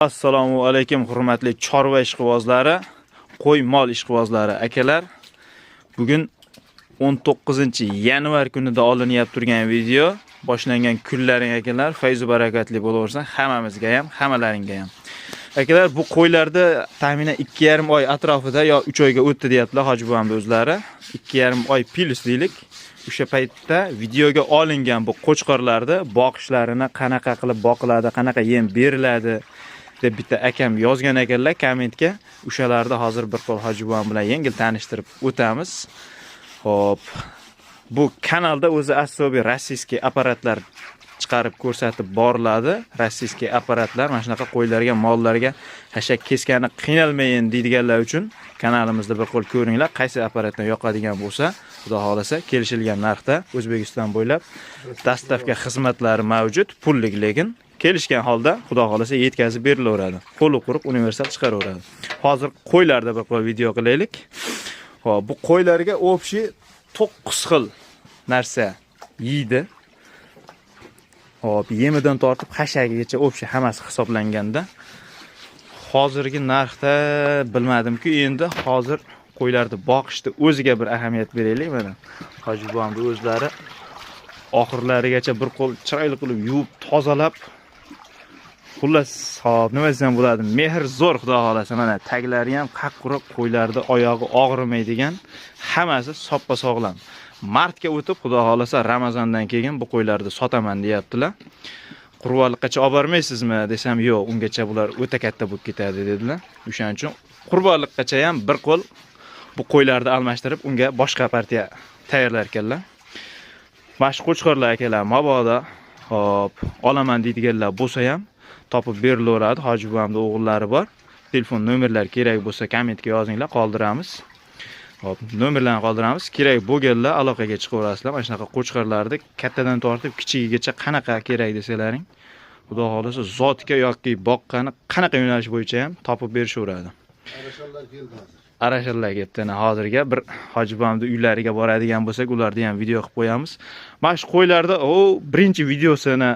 Assalomu alaykum hurmatli chorva ishqibozlari, qo'y mol ishqibozlari akalar. Bugun 19-yanvar kunida olinyapti turgan video. Boshlangan kunlaring akalar fayz va barakatli bo'laversin hammamizga ham, hammalaringga ham. Akalar, bu qo'ylarda taxminan 2,5 oy atrofida yo 3 oyga o'tdi deyaptilar Hoji buvamni o'zlari. 2,5 oy plus deylik. O'sha paytda videoga olingan bu qo'chqorlarni boqishlarini qanaqa qilib boqiladi, qanaqa yem beriladi deb bitta akam yozgan ekanlar kommentga. O'shalarni hozir bir qo'l Hoji buvam bilan yengil tanishtirib o'tamiz. Xo'p, bu kanalda o'zi asobiy rossiyskiy apparatlar chiqarib ko'rsatib boriladi. Rossiyskiy apparatlar mana shunaqa qo'ylarga, mollarga xashak keskani qiynalmayin deydiganlar uchun kanalimizda bir qo'l ko'ringlar. Qaysi apparatdan yoqadigan bo'lsa, xudo xohlasa kelishilgan narxda O'zbekiston bo'ylab доставка xizmatlari mavjud, pullik lekin kelishgan holda xudo xohlasa yetkazib berilaveradi. Qo'li quruq universal chiqaraveradi. Hozir qo'ylarda bir qo'l video qilaylik. Xo'p, bu qo'ylarga общий 9 xil narsa yeydi. Xo'p, yemidan tortib xashagigacha общий hammasi hisoblanganda hozirgi narxda bilmadimku, endi hozir qo'ylarni boqishni o'ziga bir ahamiyat beraylik mana. Hoji buvamni o'zlari oxirlarigacha bir qo'l chiroyli qilib yuvib, tozalab, xullas, hop, nima desam bo'ladi, mehr zo'r xudo xohlasa. Mana taglari ham qaq-quruq, qo'ylarni oyog'i og'rimaydigan, hammasi soppa sog'lom. Martga o'tib, xudo xohlasa Ramazondan keyin bu qo'ylarni sotaman deyaptilar. Qurbonliqqacha olib bormaysizmi desam, yo'q, ungacha bular o'ta katta bo'lib ketadi dedilar. O'shaning uchun qurbonliqqacha ham bir qo'l bu qo'ylarni almashtirib, unga boshqa partiya tayyorlar ekanlar. Mana shu qo'chqorlar akalar, mabodo hop, olaman deydiganlar bo'lsa ham topib berilaveradi. Hoji buvamning o'g'illari bor. Telefon nomerlari kerak bo'lsa kommentga yozinglar, qoldiramiz. Hop, nomerlarni qoldiramiz. Kerak bo'lganlar aloqaga chiqaverasizlar. Mana shunaqa qo'chqorlarni kattadan tortib kichigigacha qanaqa kerak desalaring, xudo xohlasa zotga yoki boqqani qanaqa yo'nalish bo'yicha ham topib berishaveradi. Arashanlar keldi hozir. Arashanlar kelibdi. Ana hozirga bir Hoji buvamning uylariga boradigan bo'lsak, ularni ham video qilib qo'yamiz. Mana shu qo'ylarda u birinchi videosini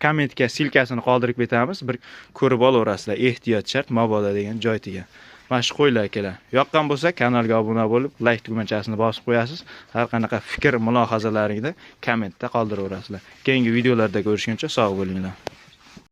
kommentga ссылка sini qoldirib ketamiz. Bir ko'rib olaverasizlar. Ehtiyot shart mabodo degan joy tegan. Mana shu qo'ylar akalar. Yoqqan bo'lsa kanalga obuna bo'lib, like tugmachasini bosib qo'yasiz. Har qanaqa fikr, mulohazalaringizni kommentda qoldiraverasizlar. Keyingi videolarda ko'rishguncha sog' bo'linglar.